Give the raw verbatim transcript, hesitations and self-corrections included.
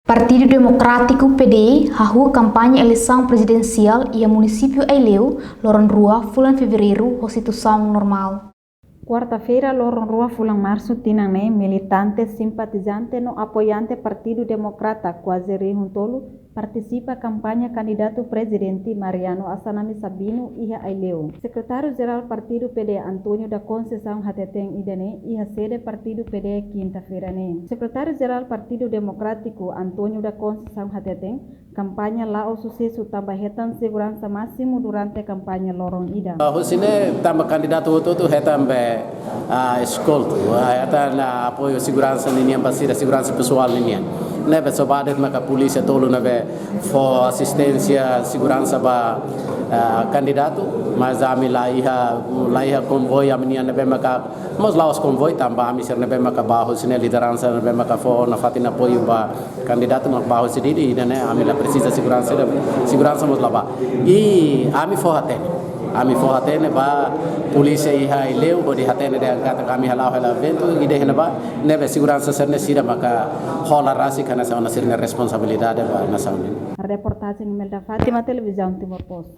Partidu Demokrátiku, P D, hahú kampaña eleisaun prezidensiál iha munisípiu Aileu, loron rua fulan Fevereiru, ho situasaun normál. Kuarta-feira, loron rua fulan Marsu tinan ne'e, militante, simpatizante no apoiante Partidu Demókrata kuaze rihun tolu partisipa kampaña kandidatu prezidente Mariano Assanami Sabino iha Aileu. Sekretáriu Jerál Partidu P D, António da Conceição, hateten ida-ne'e iha sede Partidu P D, kinta-feira ne'e. Sekretáriu Jerál Partidu Demokrátiku, António da Conceição, hateten kampaña la'o susesu tanba hetan seguransa másimu durante kampaña loron ida. Ah, husi ne'e tanba kandidatu hotu-hotu hetan be, ah, eskoltu, ah, hetan, ah, apoiu seguransa ninian ba sira, seguransa pesoál ninian. Ne'ebé só ba de'it maka polísia tolu ne'ebé fó asisténsia seguransa ba, ah, kandidatu, mas ami la iha, la iha konvoi ami-nian ne'ebé maka, mós la'ós konvoi tanba ami sira ne'ebé maka ba husi ne'e lideransa ne'ebé maka fó nafatin apoiu ba kandidatu mak ba husi Dili, ida-ne'e ami la presiza seguransa, ida seguransa mós la ba. I ami fó hatene. Ami fó hatene ba polísia iha Aileu, hodi hatene dehan katak ami hala'o hela eventu, ida-ne'e ba, ne'ebé seguransa sira-ne'e sira maka hola rasik hanesan ona sira-nia responsabilidade ba nasaun ne'e. Reportajen Imelda Fátima, Televizaun Timor Post.